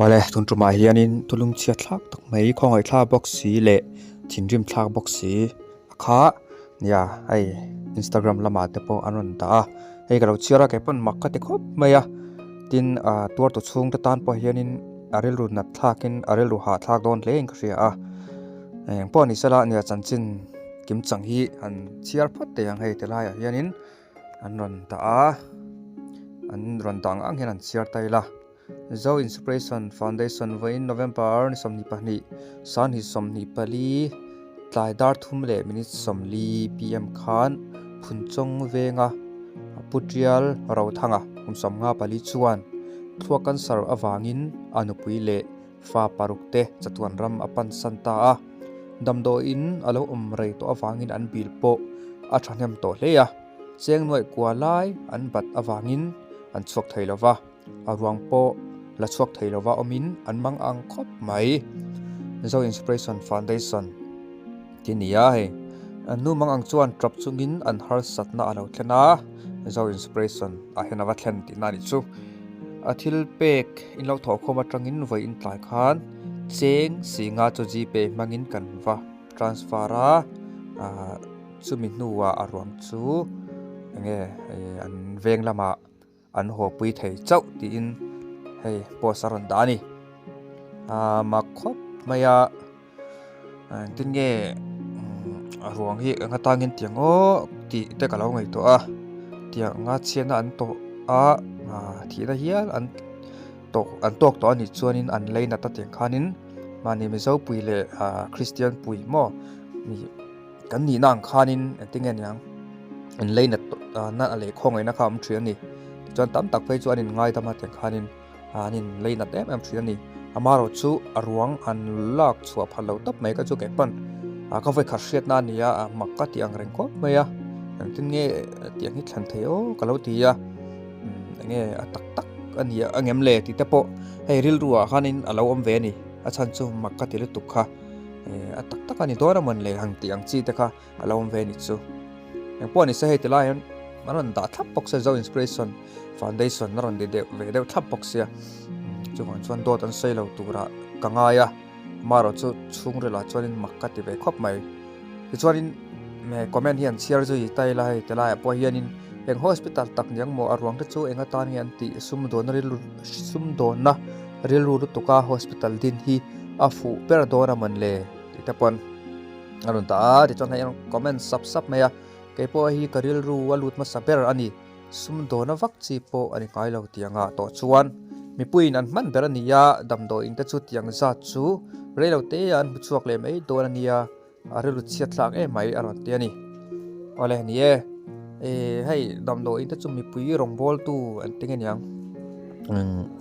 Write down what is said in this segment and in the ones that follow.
Awle, tun tumah hianin thulung chhiat thlak tak mai khawngaih thlak bawk si leh thinrim thlak bawk si a kha nia hei Instagram lamah te pawh an rawn dah a, hei ka lo chhiar a kei pawn mak ka ti khawp mai a, tin ah tuartu chhungte tan pawh hianin a rilru nat thlakin a rilru hah thlak dawn hle in ka hria a, eng pawh ni sela nia chanchin kim chang hi han chhiar phawt teh ang hei ti laiah hianin an rawn dah a, an rawn dah ang ang hian an chhiar ta ila. Zo Inspiration Foundation vawiin November ni 22, 2024 tlai dar thum leh minute 40 pm khan Phunchawng venga Pu Tial Rothanga kum 54 chuan thluak cancer avangin a nupui leh fa paruk te chatuan ram a pansan ta a. Damdawiin a lo awm rei tawh avangin an bill pawh a thahnem tawh hle a, cheng nuaih kua lai an bat avangin an chhuak thei lo va. A ruang pawh la chhuak thei lova awmin an mang ang khawp mai. Zo Inspiration Foundation tih a ni a hei. An nu mang ang chuan tap chungin an harsatna a lo thlen a, Zo Inspiration ah hian a va thlen tihna a nih chu. A thil pek in lo thawhkhawm atangin vawi intlai khan cheng singa chu Gpay hmangin kan va transfer a, ah chumi hnuah a ruang chu enge an veng lamah. an haw pui thei chauh tiin hei post a rawn dah a ni. Aaa mak khawp mai a engtin nge a ruang hi eng atangin tiang aw tih te ka lo ngaihtuah a tiang a chhiatna an tawh a aaa thihna hial an tawk an tawk tawh a nih chuanin an lei nat a tiang khanin mahni mizo pui leh aaa kristian pui maw Kan nihna ang khanin engtin nge niang in lei nat na leh khawngaihna kha a awm thin a ni. Tichuan tam tak phei chu an inngaidam a tiang khanin an in lei nat em em thin a ni. Amaherawh chu a ruang an lak chhuah phal lo tawp mai kha chu kei pawn ka vawi khat hriatna a ni a, mak ka tih ang reng khawp mai a. Engtin nge tiang hi thlen thei aw ka lo ti a, enge a tak tak a ni a ngem le tih te pawh hei rilru ah khanin a lo awm ve a ni. A chhan chu mak ka ti lutuk kha. A tak tak a ni dawn a mawn le ang tih ang chi te kha a lo awm ve a ni chu. Eng pawh ni se hei ti lai hian an rawn dah thlap bawk sia Zo Inspiration Foundation a rawn ti deuh ve deuh thlap bawk sia chuvang chuan dawt an sawi lo turah ka ngai a amaherawh chu chhungril ah chuanin mak ka ti ve khawp mai. Tichuanin comment hi an chhiar zui ta ila hei ti laiah pawh hianin eng hospital tak ni ang maw a ruang te chu eng atan nge an tih sumdawnna rilru sumdawnna rilru lutuka hospital din hi a fuh ber dawn a mawn le tih te pawn a rawn dah a tichuan hei an comment sap sap mai a keipawh hi ka rilru a lut hmasa ber a ni sumdawna vak chi pawh a ni ngai lo tih anga tawh chuan mipuiin an hman ber a ni a damdawiin te chu tiang zat chu reilo te ah an hmu chhuak leh mai dawn a nia a rilru chhiat thlak em mai a rawn ti a ni awle ni e hei damdawiin te chu mipui rawngbawltu an ti nge niang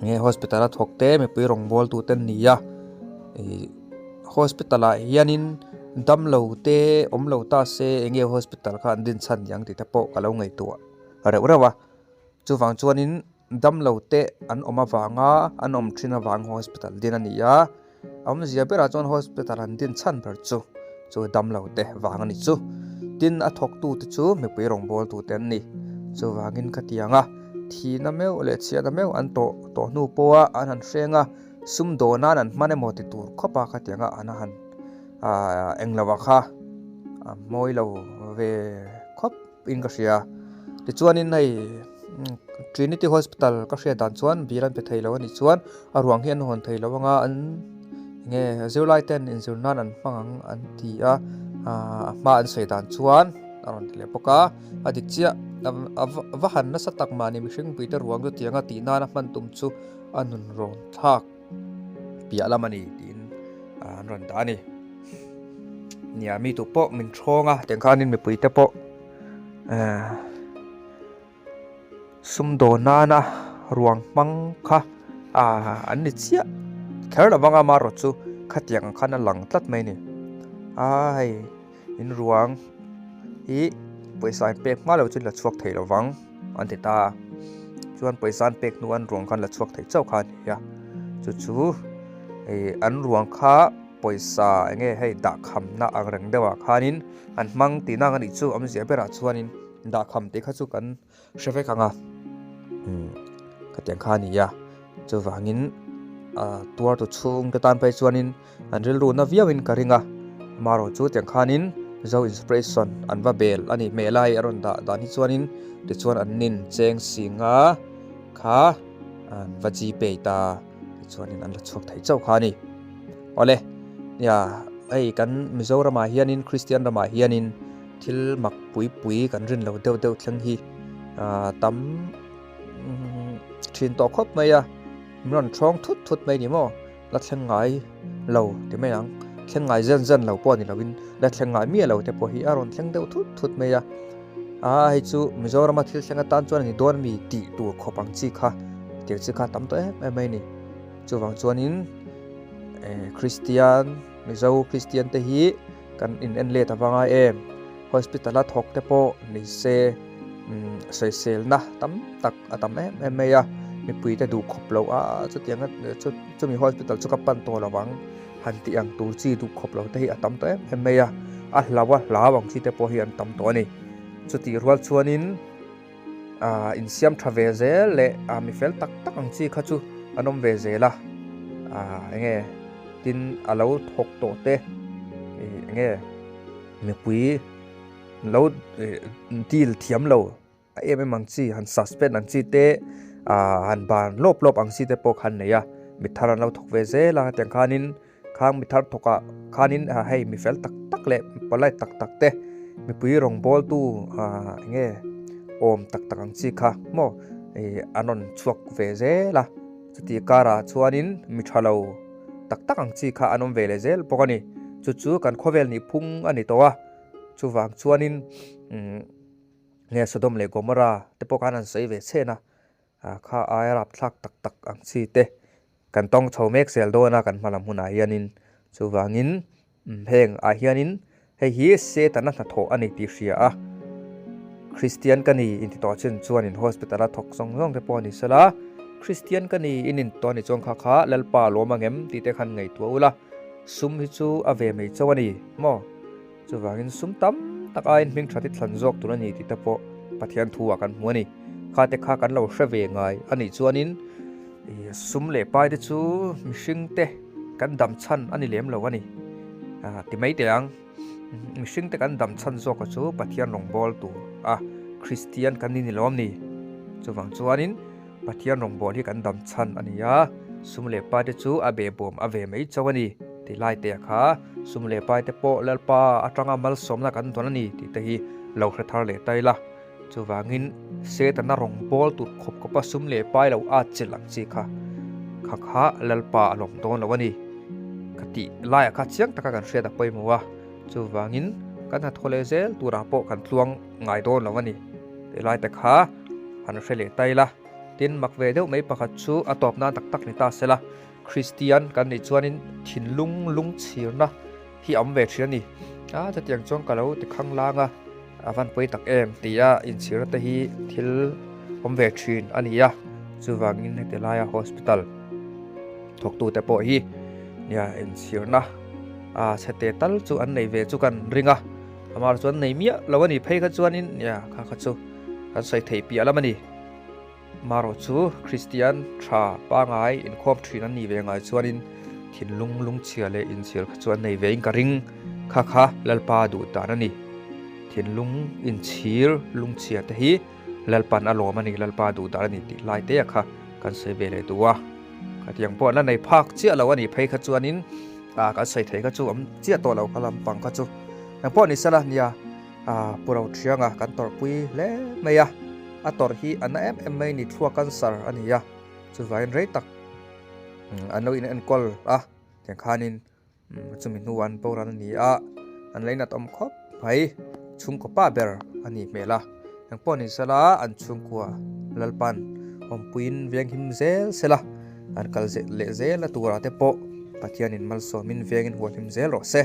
enge hospital a thawk te mipui rawngbawltu te an ni a ih hospital ah hianin damlo te awm lo ta se enge hospital kha an din chhan niang tih te pawh ka lo ngaihtuah reuh reuh a chuvang chuanin. Damlo te an awm avanga an awm thin avang hospital din a ni a, a awmzia berah chuan hospital an din chhan ber chu chu damlo te vang a ni chu. Tin a thawktu te chu mipui rawngbawltu te an ni. Chuvangin ka ti ang a, thihna meuh leh chhiahna meuh an tawh tawh hnu pawha an han hreng a, sum dawn nan an hman emaw ti tur khawp a khatiang a an han aah englo ah kha a mawi lo ve khawp. in ka hria tichuanin hei Trinity Hospital ka hriat dan chuan bill an pe thei lo a nih chuan a ruang hi an hawn thei lo anga an enge zirlai ten inzir nan an hmang ang an ti a ahh a hma an sawi dan chuan a rawn ti leh bawk a a dik chiah a va han nasa tak mahni mihring pui te ruang chu tianga tih nana hman tum chu a nun rawn thlak. piah lam a ni tiin an rawn dah a ni nia mi tu pawh min thawng a tiang khanin mipui te pawh eh sumdawn nana ruang hmang kha ah an ni chiah kher lo vang a amaherawh chu khatiang ang khan a lang tlat mai a ni a hei in ruang hi pawisa in pek hma lo chu la chhuak thei lo vang. an ti ta a chuan pawisa an pek hnu an ruang khan la chhuak thei chauh kha a ni a chu chu ih an ruang kha pawisa eng nge hei dahkhamna ang reng deuh ah khanin an hmang tihna ang a nih chu awmzia berah chuanin dahkham tih kha chu kan hre vek ang a umm khatiang kha a ni a chuvangin. tuartu chhungte tan phei chuanin an rilru na viauin ka ring a, amaherawhchu tiang khanin Zo Inspiration an va bel a nih hmel a, hei a rawn dah dan hi chuanin tichuan an nin cheng singa kha an va gpay ta tichuanin an la chhuak thei chauh kha a ni. Awle, nia hei kan Mizoramah hianin Kristian ramah hianin thil mak pui pui kan rin lo deuh deuh thleng hi tam thin tawh khawp mai a, min rawn thawng thut thut mai ni maw? La thleng ngai lo ti mai ang, thleng ngai zen zen lo pawh ni lovin la thleng ngai miah lo te pawh hi a rawn thleng deuh thut thut mai a, aa hei chu Mizorama thil thleng atan chuan a ni dawn mi tih tur khawp ang chi kha tir chi kha a tam tawh em em mai a ni. Chuvang chuanin Kristian Mizo Kristian te hi kan in en let avang a em hospital a thawk te pawh ni se sawiselna tam tak a tam em em mai a mipui te duh khawp loh a chutiang a chumi hospital chu ka pan tawh lo ang han tih ang tur chi duh khawp lo te hi a tam tawh em em mai a a hlau a hlau ang chi te pawh hi an tam tawh a ni chutih rual chuanin. Ahh insiam tha ve zel leh ah mi fel tak tak ang chi kha chu an awm ve zel a ahh enge tin a lo thawk tawh te ih enge mipui lo ih deal thiam lo a em em ang chi han suspend ang chi te ahh han ban lawp lawp ang chi te pawh kha an nei a mi thar an lo thawk ve zel a tiang khanin. Khang mi thar thawkah khanin hei mi fel tak tak leh polite tak tak te mipui rawngbawltu eng nge awm tak tak ang chi kha maw ih an rawn chhuak ve zel a chuti karah chuanin mi tha lo tak tak ang chi kha an awm ve leh zel bawk a ni chu chu kan khawvel nih phung a ni tawh a chuvang chuanin umm nge Sodom leh Gomorrah te pawh khan an sawi ve chhen a kha aia rapthlak tak tak ang chi te. Kan tawng chho mek zel dawn a kan hma lam hunah hianin chuvangin heng ah hianin hei hi Setana hnathawh a ni tih hria a, Kristian ka ni inti tawh chin chuanin hospital a thawk zawng zawng te pawh a ni sela, Kristian ka ni in intawh a ni chuan kha kha Lalpa a lawm angem tih te khan ngaihtuah ula, sum hi chu a ve mai chauh a ni maw? Chuvangin sum tam tak aiin hming that i thlan zawk tur a ni tih te pawh Pathian thu ah kan hmu a ni. Kha te kha kan lo hre ve ngai a nih chuanin sum leh pai te chu mihring te kan dam chhan a ni lem lo a ni. Ti mai teh ang, mihring te kan dam chhan zawk a chu Pathian rawngbâwl tur a Kristian kan ni ni lawm ni. Chuvang chuanin Pathian rawngbâwl hi kan dam chhan a ni a, sum leh pai te chu a behbawm a ve mai chauh a ni. Ti lai te kha sum leh pai te pawh Lalpa atanga malsawmna kan dawn a ni tih te hi lo hre thar leh ta ila. Chuvangin Setana rawng bawl tur khawp khawpa sum leh pai lo at chilh ang chi kha kha kha Lalpa a lawm dawn lo a ni. Ka tih laiah kha chiang taka kan hriat a pawimawh a, chuvangin kan hnathawh leh zel turah pawh kan tluang ngai dawn lo a ni. Ti lai te kha han hre leh ta ila. Tin, mak ve deuh mai pakhat chu a tawp nan tak tak ni ta sela. Kristian kan nih chuanin thinlung lungchhirna hi a awm ve thin a ni. A chutiang chuan ka lo ti khang lang a, a van pawi tak em tia inchhirna te hi thil awm ve thin a ni a. Chuvangin heti laia hospital thawktute pawh hi nia inchhirna a chhete tal chu an nei ve chu kan ring a. Amah chuan nei miah lo a ni phei kha chuanin nia kha kha chu kan sawi theih piah lam a ni. Marawh chu Kristian tha pangai inkhawm thin an nih ve ngai chuanin thinlung lungchhia leh inchhir kha chu an nei vein ka ring. Kha kha Lalpa duh dan a ni. Thinlung inchhir lungchhia te hi Lalpan a lawm a ni, Lalpa duh dan a ni tih lai te kha kan sawi ve leh duh a. Khatiang pawh an la nei phak chiah lo a nih phei kha chuanin kan sawi thei kha chu awm chiah tawh lo kha lampang kha chu. Engpawh ni sela nia. A pu ro thianga kan tawrhpui hle mai a, a tawrh hi a na em em mai ni thluak cancer a ni a, chuvangin rei tak an lo in enkawl a tiang khanin chumi hnuah an boral a ni a, an lainat awm khawp mai chhungkaw pa ber a nih hmel a, engpawh ni sela an chhungkua Lalpan awmpuiin venghim zel sela an kal leh zel a turah te pawh Pathianin malsawmin vengin hualhim zel rawh se.